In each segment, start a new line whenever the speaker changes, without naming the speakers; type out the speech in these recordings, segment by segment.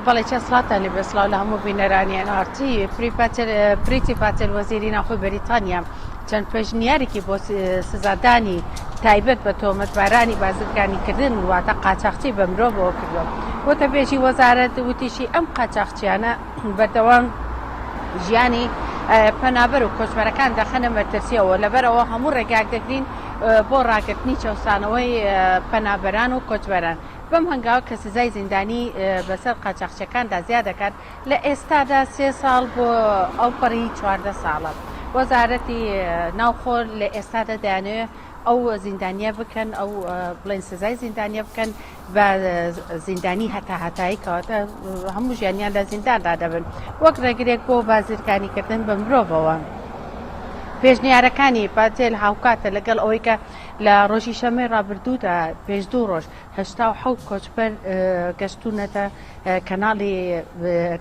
بەڵێ چەند سڵاتان لێبێ سڵاو لە هەموو بینەرانی NRT پریتی پاتێل وەزیری ناوخۆی بەریتانیا چەند پێشنیارێکی بۆ سزادانی تایبەت بە تۆمەتبارانی بازرگانیکردن واتە قاچاخچی بە مرۆڤەوە کردووە. وتەبێژی وەزارەت وتیشی ئەم قاچاخچیانە بەردەوام ژیانی پەنابەر و کۆچبەرەکان دەخەنە مەترسیەوە لەبەرئەوە هەموو ڕێگایەک دەگرین بۆ ڕاگرتنی چەوسانەوەی پەنابەران و کۆچبەران. بەم هەنگاوە کە سزای زیندانی بەسەر قاچاخچیەکاندا زیاد دەکات، لە ئێستادا سێ ساڵ بۆ ئەوپەڕی 14 ساڵە. وەزارەتی ناوخۆ لە ئێستادا دەیانەوێت ئەو زیندانیە بکەن، ئەو بڵێن سزای زیندانیە بکەن بە زیندانی هەتاهەتایی، کەواتە هەموو ژیانیان لە زینداندا دەبن وەک ڕێگرێک بۆ بازرگانیکردن بە مرۆڤەوە. پێشنیارەکانی پاتێل هاوکاتە لەگەڵ ئەوەی کە لە ڕۆژی شەممەی ڕابردوودا پێش دوو ڕۆژ 87 کۆچبەر گەشتوونەتە کەناڵی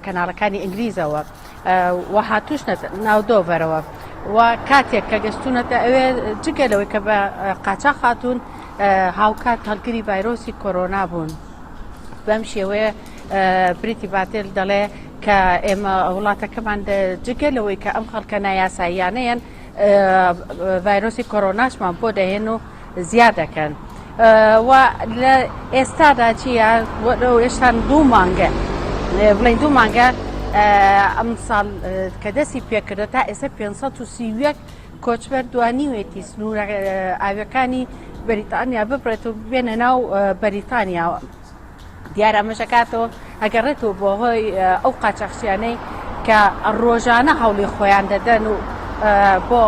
کەناڵەکانی ئینگلیزەوە و هاتووشنەتە ناو دۆڤەرەوە و کاتێک کە گەشتوونەتە ئەوێ جگە لەوەی کە بە قاچاخ هاتوون هاوکات هەڵگری ڤایرۆسی کۆرۆنا بوون. بەم شێوەیە پریتی پاتێل دەڵێ کە ئێمە وڵاتەکەمان جگە لەوەی کە ئەم خەڵکە نایاساییانەیەن ڤایرۆسی کۆرۆناشمان بۆ دەهێن و زیاد دەکەن و لە ئێستادا چییە هێشتان دوو مانگە بڵین دوو مانگە ئەم ساڵ کە دەستی پێکردو تا ئێستا 531 کۆچبەر دوانیوێتی سنوورە ئاویەکانی بەریتانیا ببرێت و بێنە ناو بەریتانیاوە. دیارە ئەمەش ئەکاتەوە ئەگەڕێتەوە بۆ هۆی ئەو قاچاخچیانەی کە ڕۆژانە هەوڵی خۆیان دەدەن و بۆ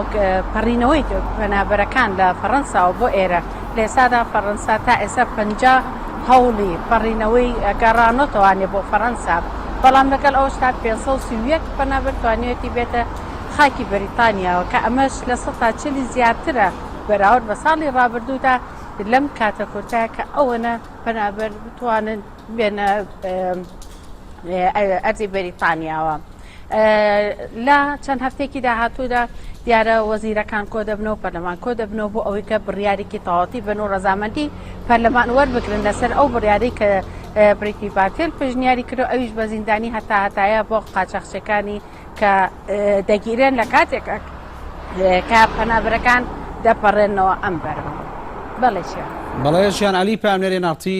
پەڕینەوەی پەنابەرەکان لە فەڕەنساوە بۆ ئێرە لە ئێستادا فەڕەنسا تا ئێستا 50 هەوڵی پەڕینەوەی گەڕانۆتەوانێ بۆ فەڕەنسا بەڵام لەگەڵ ئەوشتا 531 پەنابەر توانیوێتی بێتە خاکی بەریتانیاوە کە ئەمەش لە سەتا چلی زیاترە بەراورد بە ساڵی ڕابردوودا لەم کاتە کورتە کە ئەوەنە پەنابەر بتوانن بێنە ئەرزی بەریتانیاوە. لە چەند هەفتێکی داهاتوودا دیارە وەزیرەکان کۆ دەبنەوە پەرلەمان کۆ دەبنەوە بۆ ئەوەی کە بڕیارێکی تەواوەتی بن و ڕەزامەندی پەرلەمان وەربگرن لەسەر ئەو بڕیارەی کە پریتی پاتێل پێشنیاری کرد ئەویش بە زیندانی هەتا هەتایە بۆ قاچاخچەکانی کە دەگیرێن لە کاتێک کە پەنابەرەکان دەپەڕێنەوە ئەم بەرەوە. بەڵێ چیان.
بەڵێ ژیان عەلی پەیامنێری ناڕتی.